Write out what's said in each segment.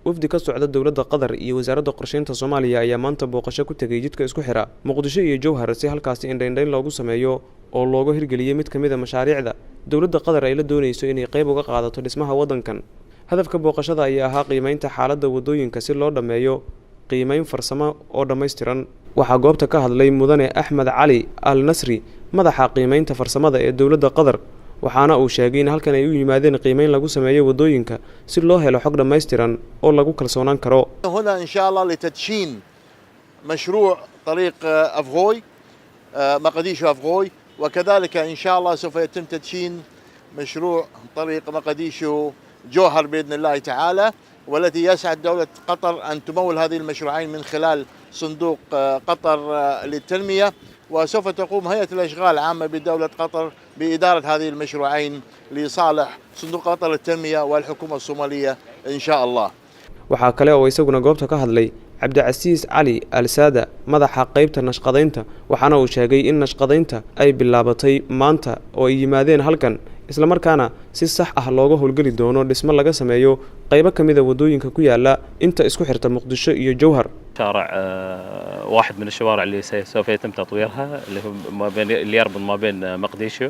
Wafdi ka socda dowladda Qatar iyo Wasaaradda Qorsheynta Soomaaliya ayaa maanta booqasho ku tegay jidka isku xira Muqdisho iyo Jowhar, si halkaasi indhaindhayn loogu sameeyo oo looga hirgeliyey mid ka mid a mashaariicda dowladda Qatar ay la doonayso inay qayb uga qaadato dhismaha waddankan. Hadafka booqashada ayaa ahaa qiimeynta xaaladda waddooyinka si loo dhammeeyo qiimeyn farsamo oo dhammaystiran. Waxaa goobta ka hadlay Mudane Axmed Cali Al Nasri, madaxa qiimeynta farsamada ee dowladda Qatar, waxaana uu sheegay in halkan ay u yimaadeen qiimeyn lagu sameeyo waddooyinka si loo helo xog dhammaystiran oo lagu kalsoonaan karo. هنا إن شاء الله لتدشين مشروع طريق أفغوي، مقديشو أفغوي، وكذلك إن شاء الله سوف يتم تدشين مشروع طريق مقديشو جوهر بإذن الله تعالى، والتي يسعد دولة قطر أن تمول هذه المشروعين من خلال صندوق قطر للتنمية، وسوف تقوم هيئة الأشغال العامة بدولة قطر بإدارة هذه المشروعين لصالح صندوق قطر للتنمية والحكومة الصومالية إن شاء الله. Waxaa kale oo isaguna goobta ka hadlay Cabdicasiis Cali Alsaada, madaxa qeybta nashqadaynta, waxaana uu sheegay in nashqadaynta ay bilaabatay maanta oo ay yimaadeen halkan, islamarkaana si sax ah looga howlgeli doono dhismo laga sameeyo qaybo ka mid a waddooyinka ku yaala inta isku xirta Muqdisho iyo Jowhar. شارع واحد من الشوارع اللي سوف يتم تطويرها، اللي هو ما بين اللي يربط ما بين مقديشو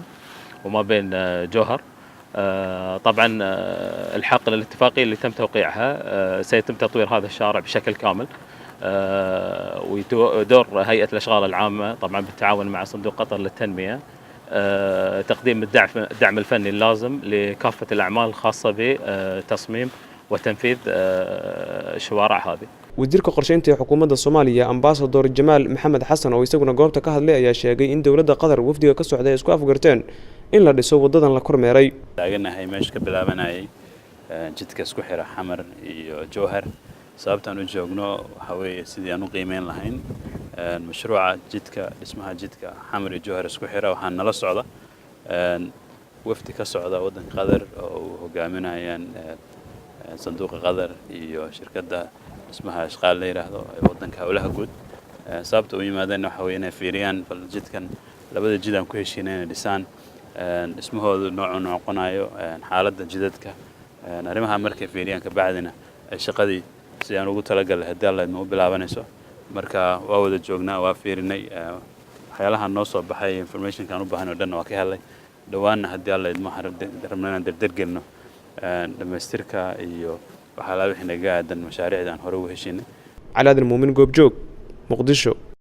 وما بين جوهر. طبعا الحق الاتفاقيه اللي تم توقيعها سيتم تطوير هذا الشارع بشكل كامل، ودور هيئه الاشغال العامه طبعا بالتعاون مع صندوق قطر للتنميه تقديم الدعم الفني اللازم لكافه الاعمال الخاصه بتصميم وتنفيذ الشوارع هذه. Wasiirka qorsheynta ee xukuumadda Soomaaliya, Ambasador Jamaal Maxamed Xasan, oo isaguna goobta ka hadlay, ayaa sheegay in dowladda Qatar wafdiga ka socday ay isku afgarteen in la dhiso waddadan la kormeeray. Taaganahay meesha ka bilaabanayay jidka isku xira Xamar iyo Jowhar. Sababtaan u joogno waxaa weeye sidii aan u qiimeyn lahayn mashruuca jidka, dhismaha jidka Xamar iyo Jowhar isku xira. Waxaa nala socda wafdi ka socda waddanka Qatar oo uu hogaaminayaan Sanduuqa Qatar iyo shirkadda dhismaha Ashqaal la yidhaahdo ee waddanka howlaha guud. Sababta u yimaadeen waxa weeye inay fiiriyaan bal jidkan, labada jid aan ku heshiinay inay dhisaan, dhismahoodu noocuu noqonayo, xaaladda jidadka, arrimaha markay fiiriyaan kabacdina ay shaqadii sidii aan ugu talagalay, haddii Alla idma, u bilaabanayso. Marka waa wada joognaa, waa fiirinay waxyaalaha noo soo baxay, informationkaan u baahan oo dhanna waa ka helay. Dhowaanna, haddii Alla idmo, waxaan rabnaa inaan derdergelino dhammaystirka iyo waxyaalaha wixii naga aadan mashaariicda aan hore ugu heshiinay. Calaadin Muumin, Goobjoog, Muqdisho.